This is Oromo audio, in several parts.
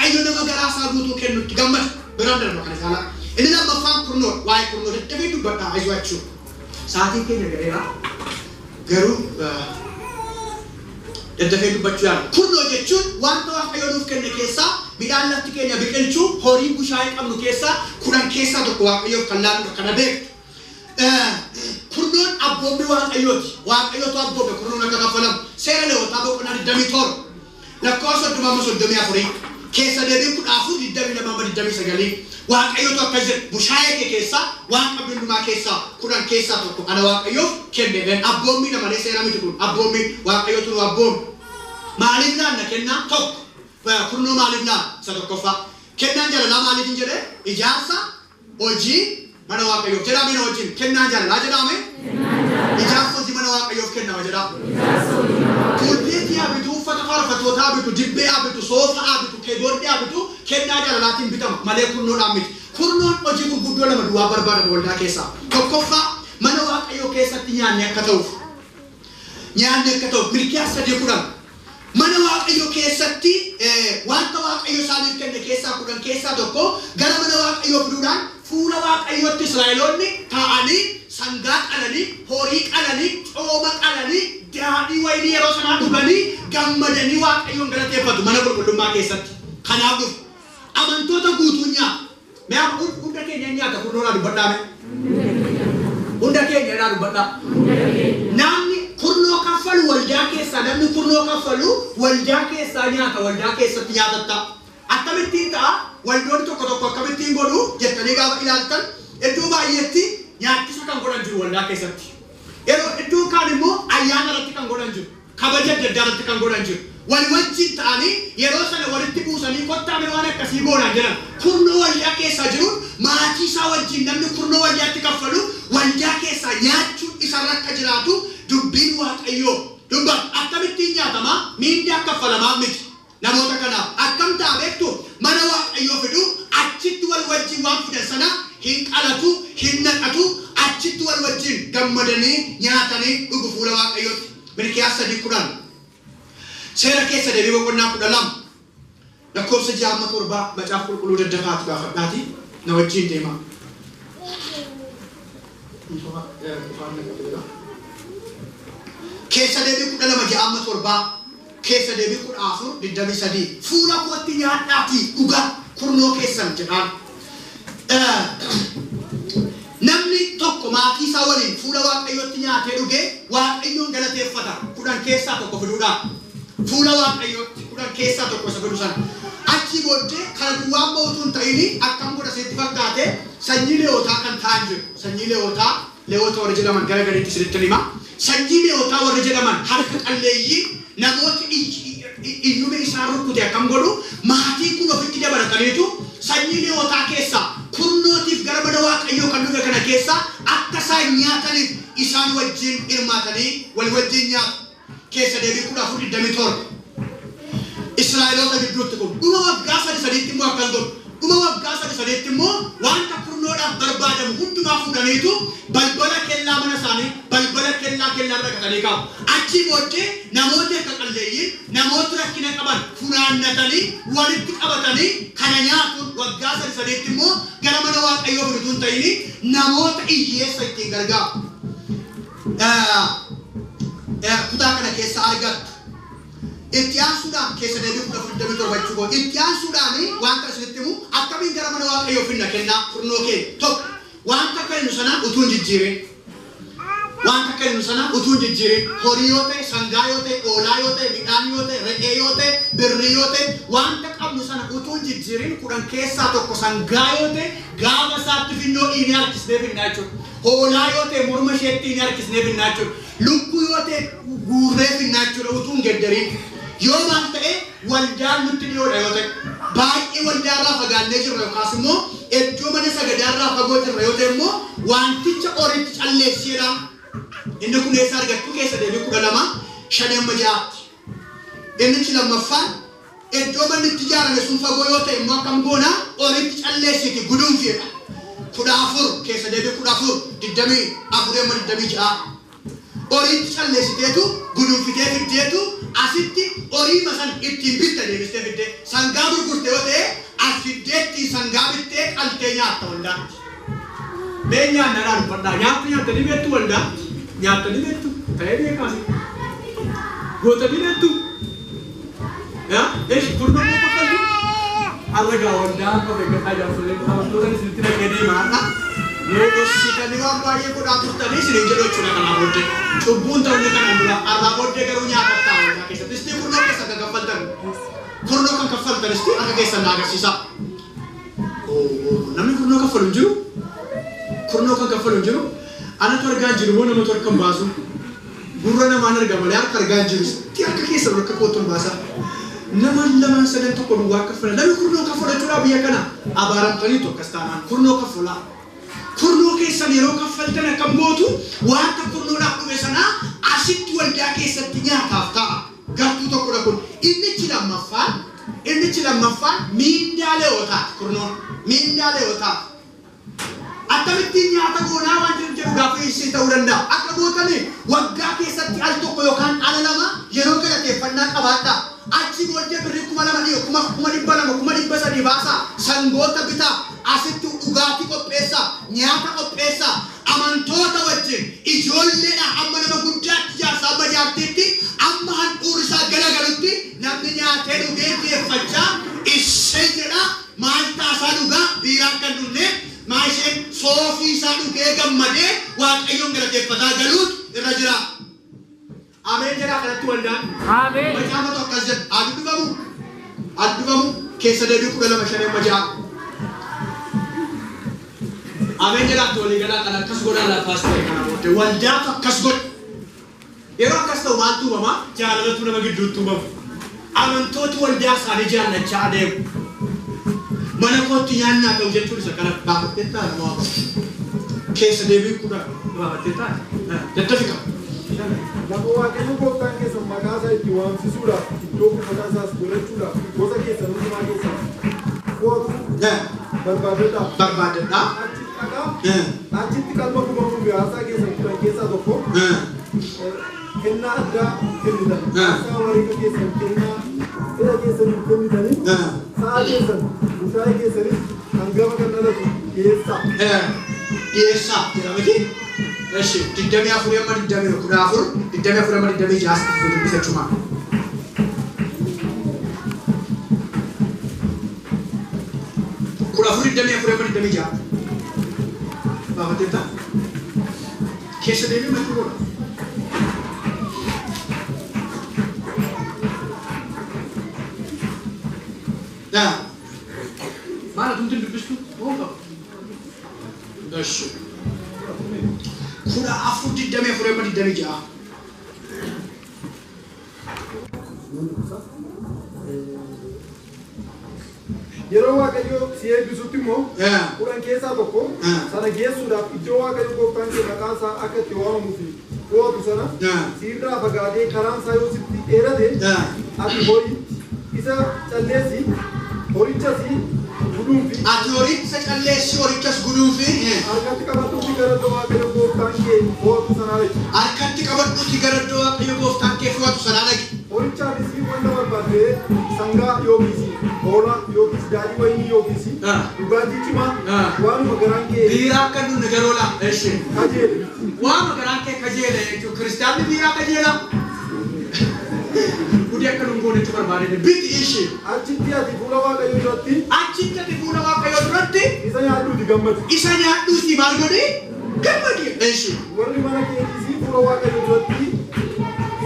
Waaqayyo nama garaa isaa guutuu kennutti gammada. Biraan darba kana caalaa. Inni lammaffaan kurnoo, waa'ee kurnoo daddafee dubbadhaa ayizwaachuu. Sa'aatiin keenya ga'eera. Garuu daddafee dubbachuu yaala. Kurnoo jechuun wanta Waaqayyo nuuf kenne keessaa, midhaan lafti keenya biqilchuu, horii bushaayee qabnu keessaa 10 keessaa 1 Waaqayyoof kan laannudha. Kana beektu. Kurnoon abboommi Waaqayyooti. Waaqayyootu abboome kurnoon akka kaffalamu. Seera Lewwotaa boqonnaa 27 lakkoofsa 30 amma 34, Keessa Deebii 14 22 amma 29. Waaqayyootu akkas jedhe: bushaayee kee keessaa, waan qabdu hundumaa keessaa 10 keessaa 1 ana Waaqayyoof kenne jedheen. Abboommiidha malee seera miti kun. Abboommi Waaqayyootu nu abboome. Maaliif laanna kennaa? Tokko, kurnoo maaliif laanna? Isa tokkoffaa. Kennaan jaalalaa maaliif hin jedhee? Ijaarsa hojii mana Waaqayyoof. Jedhaa mee na wajjin: kennaan jaalalaa jedhaa mee. Ijaarsa hojii mana Waaqayyoof kennama jedhaa. Pulpeetii haa bitu, uffata faarfattootaa haa bitu, dibbee haa bitu, soofaa haa bitu, keyboardii haa bitu, kennaa jaalalaatiin bitama malee kurnoodhaan miti. Kurnoon hojii gurguddoo lama duwwaa barbaadama waldaa keessaa. Tokkoffaa, mana Waaqayyoo keessatti nyaanni akka ta'uuf. Nyaanni akka ta'uuf. Milkiyaas 3:10. Mana Waaqayyoo keessatti wanta Waaqayyo isaaniif kenne keessaa 10 keessaa 1 gara mana Waaqayyoo fiduudhaan fuula Waaqayyootti Israa'eloonni taa'anii sangaa qalanii, horii qalanii, cooma qalanii, daadhii wayinii yeroo sanaa dhuganii gammadanii Waaqayyoon galateeffatu mana qulqullummaa keessatti. Kanaaf dhufu. Amantoota guutuun nyaata. Mee amma hunda keenya nyaata kurnoodhaa dubbadhaa mee. Hunda keenya irraa dubbadhaa. Namni kurnoo kaffalu waldaa keessaa, namni kurnoo kaffalu waldaa keessaa nyaata, waldaa keessatti nyaatatta. Akkamittiin ta'a? Waldoonni tokko tokko akkamittiin godhu jettanii gaafa ilaaltan, iddoo baay'eetti nyaachisa kan godhan jiru waldaa keessatti. Yeroo iddoon kaan immoo ayyaana irratti kan godhan jiru. Kabaja adda addaa irratti kan godhan jiru. Wal wajjin ta'anii yeroo sana walitti buusanii kottaa mee waan akkasii goonaa jedhan. Kurnoo waldaa keessaa jiruun maatii isaa wajjin namni kurnoo waldaatti kaffalu waldaa keessaa nyaachuun isarra akka jiraatu dubbiin Waaqayyoo dubbata. Akkamittiin nyaatama? Miindaan kaffalamaa miti. Namoota kanaaf akkam ta'a beektu? Mana Waaqayyoo fidu, achitti wal wajjin waan fidan sana hin qalatu, hin naqatu, achitti wal wajjin gammadanii nyaatanii dhugu fuula Waaqayyootti. Milkiyaas 3:10. Seera Keessa Deebii boqonnaa 12 lakkoofsa 6 amma 7. Macaafa Qulqulluu daddafaati baafadhaati na wajjin deemaa. Keessa Deebii 12 6 amma 7, Keessa Deebii 14 23. Fuula kootti nyaadhaatii dhugaa kurnoo keessan jedhaan. Namni tokko maatii isaa waliin fuula Waaqayyootti nyaatee dhugee Waaqayyoon galateeffata 10 keessaa 1 fiduudhaan. Fuula Waaqayyootti 10 keessaa 1 isa fidu sana. Achii booddee kana duwwaa immoo utuu hin ta'in akkam godha isinitti fakkaate? Sanyii Leewwotaa kan ta'an jiru. Sanyii Leewwotaa, Leewwota warri jedhaman gara gadiitti isinittin hima. Sanyii Leewwotaa warri jedhaman harka qalleeyyii, namooti iyyumi isaan rukkute akkam godhu? Maatii kun ofitti dabalataniitu sanyii Leewwotaa keessaa kurnootiif gara mana Waaqayyoo kan dhufe kana keessaa akka isaan nyaataniif isaan wajjin hirmaatanii wal wajjin nyaatu. Keessa Deebii 14 27. Israa'eloota gidduutti kun dhuma waggaa sadi sadiitti immoo akkas godhu. Dhuma waggaa sadi sadiitti immoo wanta kurnoodhaaf barbaadamu hundumaa fuudhaniitu balbala kellaa mana isaanii, balbala kellaa kellaa irra gatanii kaa'u. Achii booddee namooti harka qalleeyyiin, namooti rakkina qaban funaannatanii walitti qabatanii kana nyaatuun waggaa sadi sadiitti immoo gara mana Waaqayyoo fidu utuu hin ta'in namoota hiyyeessa ittiin gargaaru. Kutaa kana keessa argattu. Itti aansuudhaan Keessa Deebii 14 27 jechuu koo. Itti aansuudhaan wanta isinitti himu, akkamiin gara mana Waaqayyoo finna kennaa kurnoo keenya? Tokko, wanta kennu sana utuu hin jijjiirin. Wanta kennu sana utuu hin jijjiirin. Horii yoo ta'e, sangaa yoo ta'e, hoolaa yoo ta'e, midhaan yoo ta'e, re'ee yoo ta'e, birrii yoo ta'e, wanta qabnu sana utuu hin jijjiirin 10 keessaa 1 sangaa yoo ta'e gaafa isaatti finnoo dhiinee harkisnee finnaa jechuudha. Hoolaa yoo ta'e morma isheetti dhiinee harkisnee finnaa jechuudha. Lukkuu yoo ta'e guurree finnaa jechuudha utuu hin geddariin. Yoo maal ta'e, waldaan nutti dhiyoodha yoo ta'e, baay'ee waldaarraa fagaannee jirra yookaas immoo iddoo mana sagadaarraa fagoo jirra yoo ta'e immoo wanticha horiitti calleessi jedha. Inni kun eessa argattu? Keessa Deebii 12 5 amma 6tti. Innichi lammaffaan, iddoo manni itti ijaarame sun fagoo yoo ta'e immoo akkam goona? Horiitti calleessiti guduunfi jedha. 14, Keessa Deebii 14 24 amma 26. Horiitti calleessiteetu guduunfitee fiddeetu asitti horiima sana ittiin bitta deebistee fiddee. Sangaa gurgurte yoo ta'e Kaffaltee nyaatta waldaatti. Mee nyaannadhaan uffadhaa. Nyaata nyaatanii beektu waldaatti. Nyaatanii beektu. Ta'ee beekaasi. Gootanii beektu. Eesh kurnoo koo kaffaltu. Har'a gaa waldaa akka beekataa jaarsoleen amantoota isinitti dhaqee deema har'a. Yoo dhoksitanii waan baay'ee godhaa turtanii isiniin jedhu jechuudha kanaa booddee. Cubbuun ta'uu kanaan dura har'aa booddee garuu nyaata ta'a waldaa keessatti. Istii kurnoo keessa kan kaffaltan. Kurnoo kan kaffaltan istii harka keessan na agarsiisa. Namni kurnoo kaffalu hin jiru. Kurnoo kan kaffalu hin jiru. Anatu argaa jiru moo namatu harka hin baasu? Gurra namaan arga malee harka argaa jiru. Itti harka keessa harka kootu hin baasa. Nama lamaan sadan tokko duwwaa kaffala. Namni kurnoo kaffala jechuudha biyya kana. Abaaramtaniitu akkas taanaan kurnoo kaffalaa. Kurnoo keessan yeroo kaffaltan akkam gootu wanta kurnoodhaaf dhufe sanaa asitti waldaa keessatti nyaataaf ta'a. Gartuu tokkodha kun. Innichi lammaffaan miindaa leewotaati kurnoon. Miindaa leewotaati. Akkamittiin nyaata goonaa waan jedhu gaaffii ishee ta'uu danda'a. Akka gootanii waggaa keessatti al tokko yookaan ala lama yeroo galateeffannaa qabaadhaa. Achi booddee birrii 2000 dhiyoo 200,000 300,000 baasaa. Sangoota bitaa. Asitti dhugaatii qopheessaa. Nyaata qopheessaa. Amantoota wajjin ijoolleedhaa amma nama guddaatti jaarsaa amma jaartiitti amma handhuurri isaa galagalutti namni nyaatee dhugee geeffachaa ishee jedha maal taasaa dhugaa biiraan kan dhugne maa isheen soofii isaa dhugee gammadee Waaqayyoon galateeffataa galuutu irra jira. Ameen jedhaa kanatti waldaan. Ameen. Macaafatu akkas jedha. Addufamu. Addufamu keessa deebii 12:5-6. Ameen jedhaatti walii galaa kan akkas godhaa lafaas ta'e kana booddee waldaatu akkas godha. Yeroo akkas ta'u maaltu uumama? Jaalalatu nama gidduutti uumamu. Amantooti waldaa isaanii jaallachaa adeemu. Mana kootti nyaannaa ta'u jechuun isa kana baafattee ta'a nama waaqa. Keessa deebii kudha baafattee ta'a. Daddafi qaba. Lafa Waaqayyo gooftaan keessan maqaa isaa itti waamsisuudhaaf iddoo buufataa isaas godhachuudhaaf gosa keessan hundumaa keessaa fo'atu barbaadadhaa. Barbaadadhaa. Achitti dhaqaa. Achitti qalma gubamuu fi aarsaa keessan 10 keessaa tokko kennaa addaa kennitan. Aarsaa wareega keessan kennaa fedha keessaniif kennitanii sa'a keessan bushaayee keessanis hangafa kan dhalatu dhiyeessaa. Dhiyeessaa jedha miti. Eshi 24 amma 24 24 amma 26 dubbisa jechuudha. Kudha afur 24 amma 26. Baafattee ta'a. Keessa deebii machuu godha. Maal atumti dubbistu? Moo qabu? Eshi. 14 24 amma 26. Yeroo Waaqayyo si eebbisutti immoo 10 keessaa tokko sana geessuudhaaf iddoo Waaqayyo gooftaan kee maqaan isaa akka itti waamamuu fi fo'atu sana siirraa fagaatee karaan isaa yoo sitti dheerate ati horiitti isa calleessi horichas guduunfi. Ati horicha calleessi horichas guduunfi. Harkatti qabadhuuti gara iddoo Waaqayyo gooftaan kee fo'atu sanaa dhaqi. Harkatti qabadhuuti gara iddoo Waaqayyo gooftaan kee fo'atu sanaa dhaqi. Horichaafis wanta barbaadde sangaa yookiis hoolaa yookiis daadhii wayinii yookiis dhugaatii cimaa waanuma garaan kee biiraa akka dhugnu garoola. Eshi. Kajeele. Waanuma garaan kee kajeele jechuun kiristaanni biiraa kajeela. Gudii akka dhugnu goone jechuu barbaadde biti ishee. Achitti ati fuula Waaqayyoo duratti. Achitti ati fuula Waaqayyoo duratti. Isa nyaadhuuti gammadi. Isa nyaadhuuti maal godhi? Gammadi. Eshi. Warri mana keetiis fuula Waaqayyoo duratti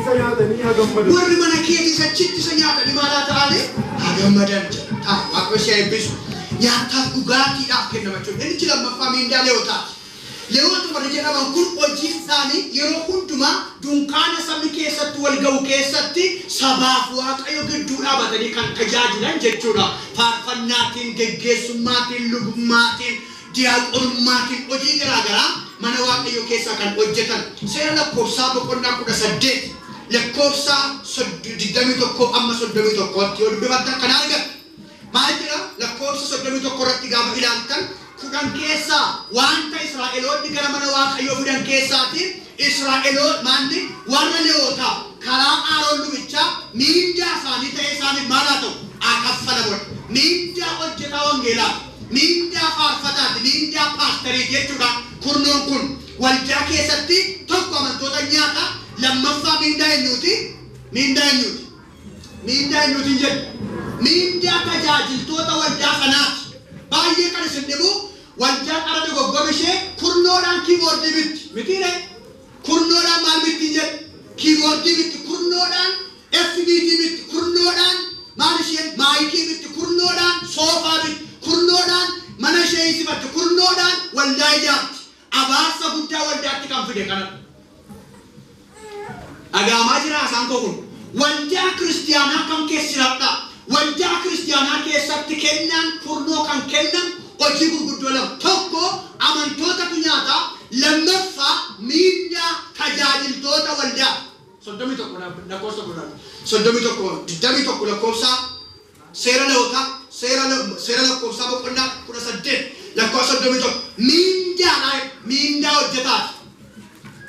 isa nyaatanii haa gammadan. Warri mana keetiis achitti isa nyaatanii maal haa ta'anii? Haa gammadan jedha. Ta'a Waaqayyo si haa eebbisu. Nyaataaf dhugaatiidhaaf kennama jechuudha. Inni lammaffaa miindaa Leewotaati. Leewwota warri jedhaman kun hojiin isaanii yeroo hundumaa dunkaana sabni keessatti wal ga'u keessatti sabaaf Waaqayyo gidduu dhaabatanii kan tajaajilan jechuudha. Faarfannaatiin, geggeessummaatiin, lubummaatiin, diyaaqonummaatiin hojii garaagaraa mana Waaqayyo keessaa kan hojjetan. Seera lakkoofsaa boqonnaa 18 lakkoofsaa 21 amma 31 yoo dubbifattan kan argattu. Maal jedha lakkoofsa 31 irratti gaafa ilaaltan 10 keessaa wanta Israa'eloonni gara mana Waaqayyoo fidan keessaatiin Israa'eloonni maalli warra Leewwotaa karaa Aaroon lubichaa miindaa isaanii ta'ee isaaniif maal haa ta'u haa kaffalamu. Miindaa hojjetaa wangeelaa, miindaa faarfataa. hojjetaati, miindaa paastariiti jechuudha. Kurnoon kun waldaa keessatti tokko amantoota nyaata, lammaffaa miindaa eenyuuti? Miindaa eenyuuti? Miindaa eenyuutiin jedhu? Miindaa tajaajiltoota waldaa sanaati. Baay'ee kan isin dhibu waldaan qara dogoggora ishee kurnoodhaan kiiboordii bitti. Mitiire? Kurnoodhaan maal bitti jedhu? Kiiboordii bitti, kurnoodhaan FBT bitti, kurnoodhaan maal isheen maayikii bitti, kurnoodhaan soofaa bitti, kurnoodhaan mana ishee isifatti, kurnoodhaan waldaa ijaarti. Abaarsa guddaa waldaatti kan fide kanadha. Dhagaamaa jira haasaan koo kun. Waldaa kiristiyaanaa kam keessa jiraadha? Waldaa kiristiyaanaa keessatti kennaan kurnoo kan kennan hojii gurguddoo lama. Tokko amantootatu nyaata, lammaffaa miindaa tajaajiltoota waldaa. 31 lakkoofsa 10. 31 21 lakkoofsa seera Lewwotaa, seera lakkoofsaa boqonnaa 18 lakkoofsa 31. Miindaadha, miindaa hojjetaati.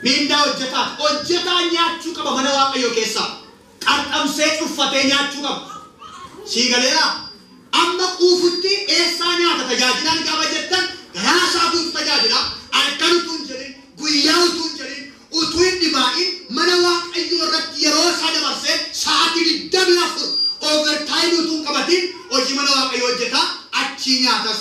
Miindaa hojjetaati. Hojjetaa nyaachuu qaba mana Waaqayyoo keessaa. Qarqamsee cuffatee nyaachuu qaba. Sii galeeraa? Amma quufutti eessaa nyaata tajaajilaan gaafa jettan garaa isaa guutu tajaajila. Halkan utuu hin jedhin, guyyaa utuu hin jedhin, utuu hin dhibaa'in mana Waaqayyoo irratti yeroo isaa dabarsee sa'aatii 24 overtime utuu hin qabatin hojii mana Waaqayyoo hojjeta, achii nyaatas.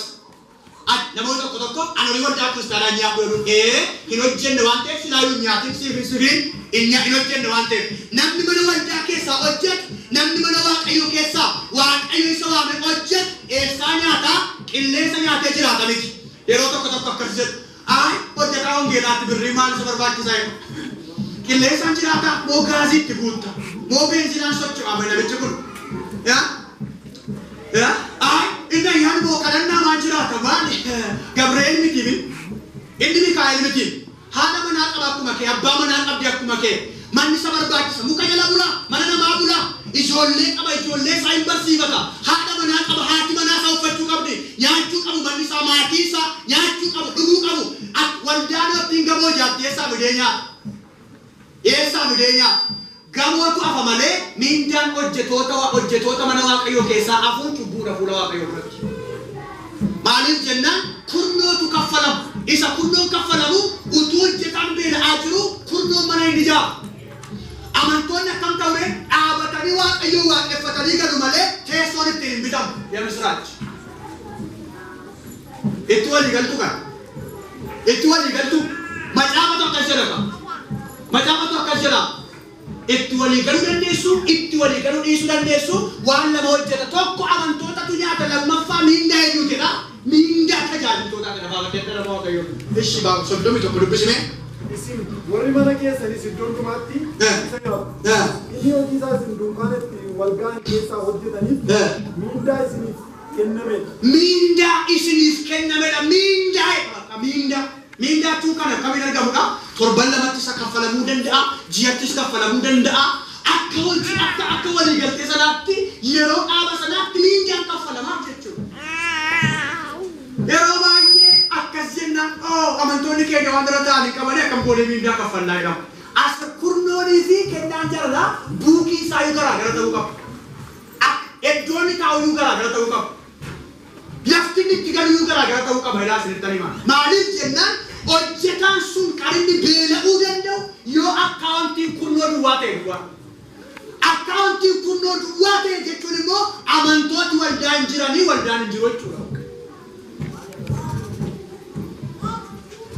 Namoota tokko tokko ani horii waldaa kiristaanaa nyaadhu jedhu, hin hojjenne waan ta'eef silaayyuu nyaatin siif sifiin hin hojjenne waan ta'eef. Namni mana waldaa keessaa hojjetu, namni mana Waaqayyoo keessaa Waaqayyo isa waame hojjetu eessaa nyaataa? Qilleensa nyaatee jiraata miti. Yeroo tokko tokko akkas jedhu, ay hojjetaa wangeelaatti birrii maal isa barbaachisaa jedhu. Qilleensaan jiraata moo gaaziitti guutta moo beenzinaan socho'ama namichi kun? Yaa? Yaa? Ay inni ayyaan moo kadhannaa maan jiraata maal? Gabri'eel miti inni Mikaa'el miti. Haadha manaa qaba akkuma kee, abbaa manaa qabdi akkuma kee. Manni isa barbaachisa, muka jala bula, mana namaa bula, ijoollee qaba, ijoollee isaa hin barsiifata. Haadha manaa qaba, haati manaa isaa uffachuu qabdi, nyaachuu qabu, manni isaa, maatii isaa nyaachuu qabu, dhuguu qabu. Waldaan ittiin gamoo ijaarti eessaa fidee nyaata? Eessaa fidee nyaata? Gamootu hafa malee miindaan hojjetoota mana Waaqayyoo keessaa hafuun cubbuudha fuula Waaqayyoo duratti. Maaliif jennaan kurnootu kaffalamu. Isa kurnoon kaffalamu utuu hojjetaan beela'aa jiru kurnoon mana hin ijaaru. Amantoonni akkam ta'ure dhaabatanii Waaqayyoo waaqeffatanii galu malee teessoon ittiin hin bitamu. Yemisiraachi. Itti walii galtu kana. Itti walii galtu. Macaafatu akkas jedhama. Macaafatu akkas jedhama. Itti walii galuu dandeessu, itti walii galuu dhiisuu dandeessu, waan lama hojjeta. Tokko amantootatu nyaata, lammaffaa miindaa eenyuuti jedha? Miindaa tajaajiltootaa kana baafatee akka nama Waaqayyoo. Ishi baa 31 dubbisime. Isin warri mana keessanis iddoo hundumaatti isa nyaatu. Inni hojii isaa isin dunkaana itti wal ga'an keessaa hojjetaniif miindaa isiniif kennamedha. Miindaa isiniif kennamedha. Miindaa miindaa. Miindaa tuu kana akkamiin argamudha? Torban lamatti isa kaffalamuu danda'a, ji'attis kaffalamuu danda'a. Akka hojii akka waliigaltee sanaatti yeroo dhaaba sanaatti miindaan kaffalamaaf jechuudha. Yeroo baay'ee akkas jennaan amantoonni keenya waan bira ta'anii qabanii akkam goonee miindaa kaffallaa jedhamu. As kurnoonii fi kennaan jaalalaa buukii isaayyuu garaagara ta'uu qabu. Iddoonni taa'uyyuu garaagara ta'uu qabu. Lafti inni itti galuyyuu garaagara ta'uu qaba ilaa isinitti hima. Maaliif jennaan hojjetaan sun kan inni beela'uu danda'u yoo akkaawuntiin kurnoo duwwaa ta'e duwwaa. Akkaawuntiin kurnoo duwwaa ta'e jechuun immoo amantooti waldaa hin jiranii waldaan hin jiru jechuudha.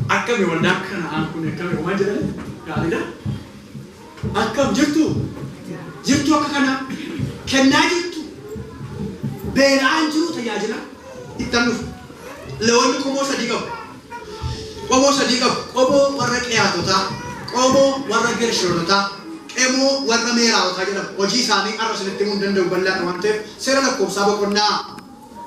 Akkami waldaan kanaan kun akkami waan jedhani gaariidha. Akkam jirtu? Jirtu akka kanaa kennaa jirtu. Beela'aan jiru tajaajila ittan dhufu. Lewoonni qomoo sadii qabu. Qomoo sadii qabu. Qomoo warra Qiyaatotaa, qomoo warra Gershoonotaa, qomoo warra Meeraawotaa jedhamu. Hojii isaanii har'a isinitti himuu hin danda'u bal'aadha waan ta'eef seera lakkoofsaa boqonnaa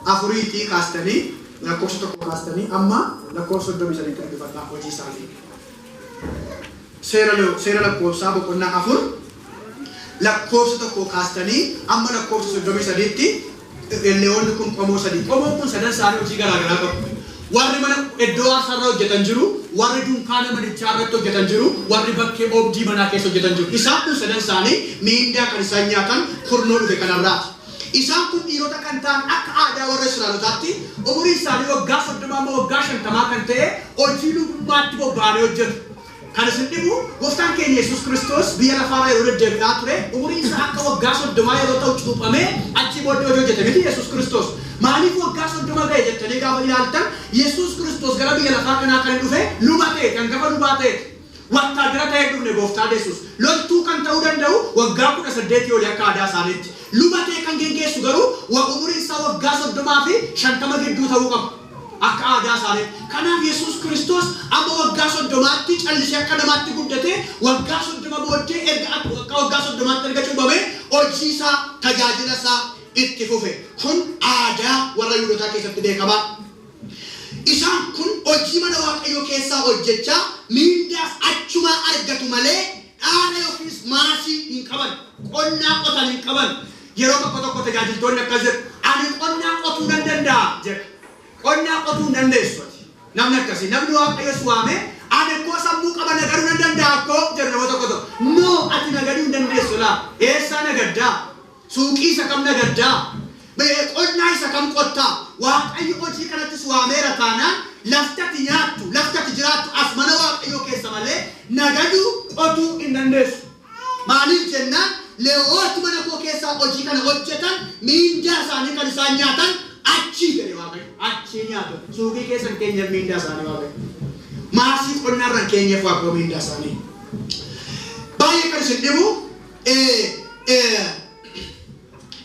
4 kaastanii lakkoofsa 1 kaastanii amma lakkoofsa 33 dubbifadhaa hojii isaanii. Seera lakkoofsaa boqonnaa 4 lakkoofsa 1 kaastanii amma lakkoofsa 33tti Lewoonni kun qomoo sadii. Qomoon kun sadan isaanii hojii garaagaraa qabu. Warri mana iddoo aarsaarra hojjetan jiru, warri dunkaana manichaa irratti hojjetan jiru, warri bakkee oobdii manaa keessa hojjetan jiru. Isaan kun sadan isaanii miindaa kan isaan nyaatan kurnoo dhufe kanarraati. Isaan kun dhiirota kan ta'an akka aadaa warra Israa'elotaatti umurii isaanii waggaa 30 amma waggaa 50 kan ta'e hojii lubummaatti bobba'anii hojjetu. Kan isin dhibu gooftaan keenya Yesuus Kiristoos biyya lafaarra yeroo deddeebi'aa ture umuriin isaa akka waggaa 30 yeroo ta'u cuuphamee achii booddee hojii hojjete miti Yesuus Kiristoos. Maaliif waggaa 30 ga'e jettanii gaafa ilaaltan Yesuus Kiristoos gara biyya lafaa kanaa kan dhufe luba ta'e, hangafa lubaa ta'e. Wattaadara ta'ee dhufne gooftaan Yesuus. Loltuu kan ta'uu danda'u waggaa 18 olii akka aadaa isaaniitti. Luba ta'e kan geggeessu garuu umuriin isaa waggaa 30 fi 50 gidduu ta'uu qaba. Akka aadaa isaaniitti. Kanaaf Yesuus Kiristoos amma waggaa 30tti callisee akka namaatti guddate waggaa 30 booddee erga akka waggaa 30tti erga cuuphame hojii isaa tajaajila isaa itti fufe. Kun aadaa warra Yihuudootaa keessatti beekamaa. Isaan kun hojii mana Waaqayyoo keessaa hojjechaa miindaas achuma argatu malee dhaala yookiis maasii hin qaban, qonnaa qotan hin qaban. Yeroo tokko tokko tajaajiltoonni akkas jedhu, ani qonnaa qotuu nan danda'a jedha. Qonnaa qotuu hin dandeessu ati. Namni akkasii, namni Waaqayyo si waame, ani koo sammuu qaba nagaduu nan danda'a akkoo jedhu nama tokko tokko. No, ati nagaduu hin dandeessu laa. Eessaa nagaddaa? Suuqii isa kam nagaddaa? Qonnaa isa kam qottaa? Waaqayyo hojii kanatti si waameera taanaan lafti ati nyaattu, lafti ati jiraattu as mana Waaqayyoo keessa malee nagaduu qotuu hin dandeessu. Maaliif jennaan Leewooti mana koo keessaa hojii kana hojjetan miindaa isaanii kan isaan nyaatan achii jedhe Waaqayyo. Achii nyaatu. Suuqii keessa hin keenyeef miindaa isaanii Waaqayyo. Maasii qonnaarra hin keenyeef Waaqayyo miindaa isaanii. Baay'ee kan isin dhibu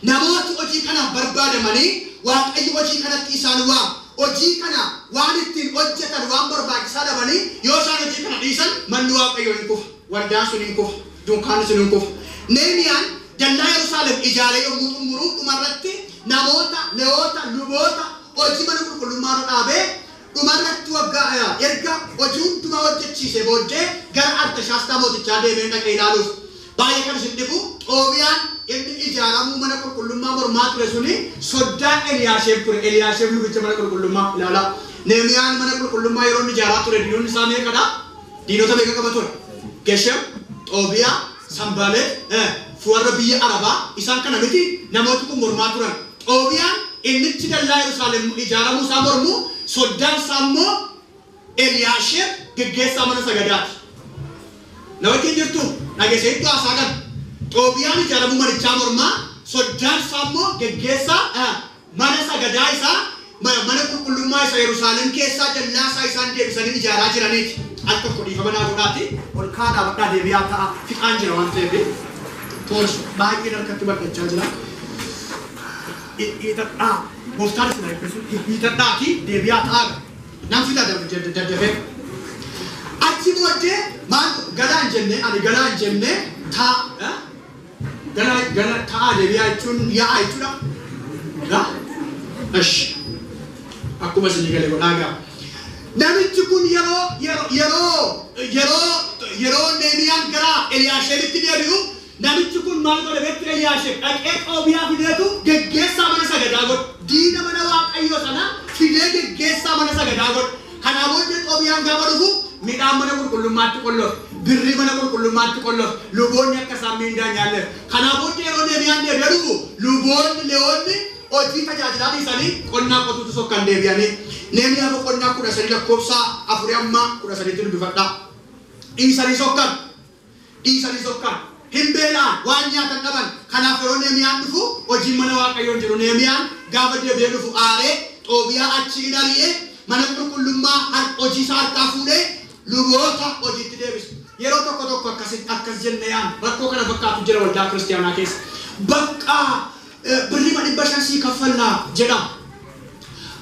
namooti hojii kanaaf barbaadamanii Waaqayyo hojii kanatti isaan waama. Hojii kana waan ittiin hojjetan waan barbaachisaa dhabanii yoo isaan hojii kana dhiisan manni Waaqayyoo hin kufa. Waldaan sun hin kufa. Dunkaanni sun hin kufa. Nehemiyaan dallaa Yerusaalem ijaaree yommuu xumuru dhumarratti namoota, Leewoota, luboota hojii mana qulqullummaa irra dhaabee dhumarratti waggaa erga hojii hundumaa hojjechiisee booddee gara Artashaastaa mootichaa deemee dhaqee ilaaluuf. Baay'ee kan isin dhibu Xoobiyaan inni ijaaramuu mana qulqullummaa mormaa ture suni soddaa Eliyaasheeb ture. Eliyaasheeb lubicha mana qulqullummaa ilaalaa. Nehemiyaan mana qulqullummaa yeroo inni ijaaraa ture diinonni isaa meeqadha? Diinota meeqa qaba ture? Geshem, Xoobiyaa, Sanbaaleet, warra biyya Arabaa isaan kana miti namooti kun mormaa turan. Xoobiyaan innichi dallaa Yerusaalem ijaaramuu isaa mormu soddaan isaa immoo Eliyaasheeb geggeessaa mana sagadaati. Na wajjin jirtu dhageessee iddoo haasaa kana. Xoobiyaan ijaaramuu manichaa mormaa soddaan isaa immoo geggeessaa mana sagadaa isaa mana qulqullummaa isa Yerusaalem keessaa dallaa isaa isaan deebisanii ijaaraa jiraniiti. Al tokko dhiifama naa godhaati ol kaadhaa badhaa deebi'aa ta'a fixaan jira waan ta'eef toorsu baay'een harkatti bal'achaa jira. Hiixadhaa gooftaan isin eebbisu hiixadhaati deebi'aa ta'a nan fixa daddafee. Achi booddee maal galaan jenne ani galaan jenne taa gala gala ta'a deebi'aa jechuun yaa'a jechuudha. Esh akkuma isin galee godhaa gaa. Namichi kun yeroo Nehemiyaan gara Eliyaasheebitti deebi'u namichi kun maal godhe beektu Eliyaasheeb dhaqee Xoobiyaa fideetu geggeessaa mana sagadaa godhe. Diina mana Waaqayyoo sana fidee geggeessaa mana sagadaa godhe. Kanaa booddee Xoobiyaan gaafa dhufu midhaan mana qulqullummaatti qollof, birrii mana qulqullummaatti qollof, luboonni akka isaan miindaa nyaanneef. Kanaa booddee yeroo Nehemiyaan deebi'ee dhufu luboonni Leewoonni hojii tajaajilaa dhiisanii qonnaa qotuutu sokkan deebi'anii. Nehemiyaa boqonnaa 13 lakkoofsa 4 amma 13 dubbifadhaa. Dhiisanii sokkan. Dhiisanii sokkan. Hin beela'an waan nyaatan dhaban. Kanaaf yeroo Nehemiyaan dhufu hojiin mana Waaqayyoon jiru. Nehemiyaan gaafa deebi'ee dhufu aaree Xoobiyaa achi hin ari'ee mana qulqullummaa hojii isaa harkaa fuudhee luboota hojiitti deebise. Yeroo tokko tokko akkas jenne yaan rakkoo kana fakkaatu jira waldaa kiristiyaanaa keessa. Bakka birrii 500 sii kaffallaa jedhama.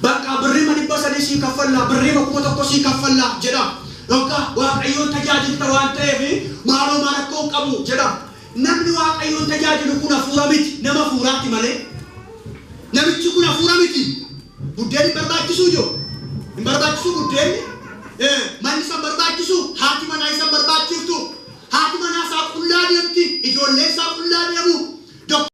Bakka birrii 300 sii kaffallaa, birrii 1000 sii kaffallaa jedhama. Bakka Waaqayyoon tajaajilta waan ta'eef maaloo maal rakkoo qabu jedhama. Namni Waaqayyoon tajaajilu kun hafuura miti, nama hafuuraatti malee. Namichi kun hafuura miti. Buddeen hin barbaachisuu jiru. Hin barbaachisuu buddeenni. Manni isa barbaachisu, haati manaa isa barbaachiftu. Haati manaa isaa qullaa deemti, ijoolleen isaa qullaa deemu.